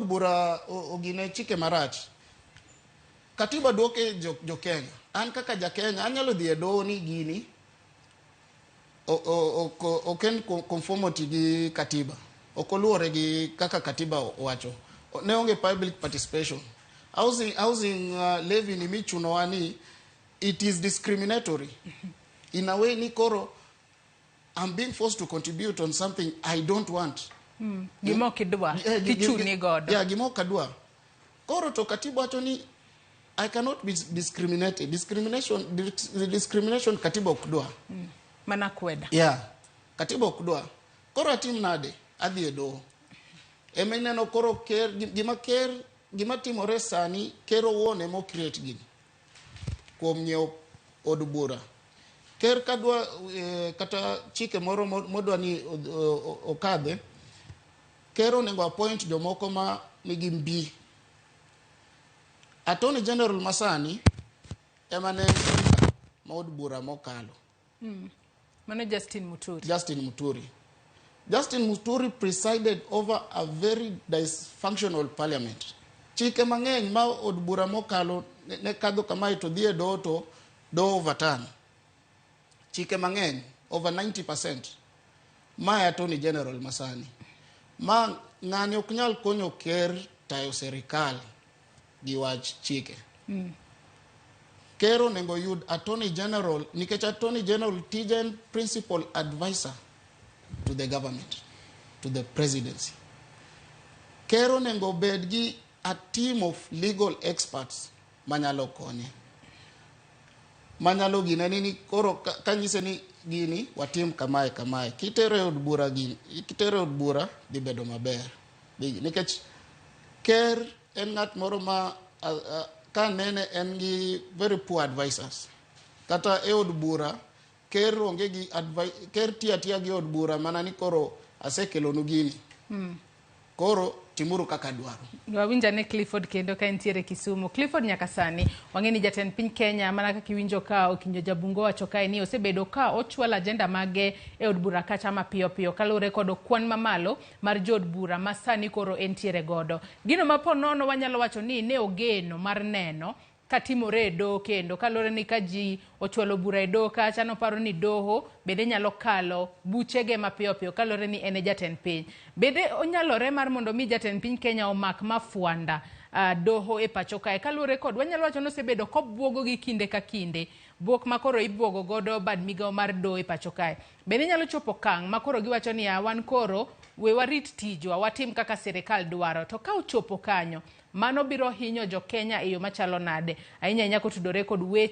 Od bura ogine chike marach, katiba duoke jo Kenya. An kaka ja Kenya anyalo dhi e doho ni gini ok en conformity gi katiba, ok oluwore gi kaka katiba owacho. Ne onge public participation. Housing levy ni michunowa ni, it is discriminatory in a way ni koro I'm being forced to contribute on something I don't want. Gima ok idwa tichuni godo. Yeah, gima ok adwa. Koro to katiba wacho ni I cannot be discriminated. Discrimination katiba ok dwa. Mana kweda. Yeah, katiba ok dwa. Koro atim nade? Adhi e doho. Ema ineno koro ker gima ker gima timore sani, ker owuon ema create gini kuom nyiewo od bura. Ker kadwa kata chike moro modwa ni okadhe, ker onego appoint jomoko ma nigi mbi. Attorney General masani ema ne en speaker ma od bura mokalo. Mano Justin Muturi. Justin Muturi. Justin Muturi presided over a very dysfunctional parliament. Chike mang'eny ma od bura mokalo ne kadho kamae to dhi e doho to doho overturn. Chike mang'eny, over 90%. Ma e Attorney General masani. Ma ng'ani ok nyal konyo ker tayo sirikal gi wach chike. Ker onego yud Attorney General nikech Attorney General tije en principal advisor to the government, to the presidency. Ker onego bed gi a team of legal experts manyalo konye. Manyalo gine ni koro kanyise ni gini watim kamae kamae. Kitere e od bura gini, kitere e od bura dhi bedo maber. Nikech ker en ng'at moro ma ka nene en gi very poor advisors. Kata e od bura ker onge gi ker tiyo atiya gi od bura mana ni koro asekelonu gini. Koro timuru kaka dwaro. Wawinj ane Clifford kendo ka entiere Kisumu. Clifford, nyaka sani wang'e ni jatend piny Kenya, mana kaka iwinjo ka Okinjo Jabungo wacho kae, ni osebedo ka ochwalo agenda mage e od bura kacha mapiyo piyo kaluwore kod kwan mamalo mar jood bura ma sani koro entiere godo. Gino ma po nono wanyalo wacho ni ne ogeno mar neno katimore e doho kendo kaluwore ni ka ji ochwalo bura e doho kacha, noparo ni doho bende nyalo kalo buchege mapiyo piyo kaluwore ni en e jatend piny. Bende onyalore mar mondo mi jatend piny Kenya omak mafwanda doho e pacho kae kaluwore kod wanyalo wacho ni osebedo kobuogo gi kinde ka kinde, buok ma koro ibuogo godo bad migawo mar doho e pacho kae. Bende nyalo chopo okang' ma koro giwacho niya, wan koro we warit tijwa, watim kaka sirikal dwaro. To ka ochopo kanyo, mano biro hinyo jo Kenya e yo machalo nade, ahinya ahinya kotudore kod weche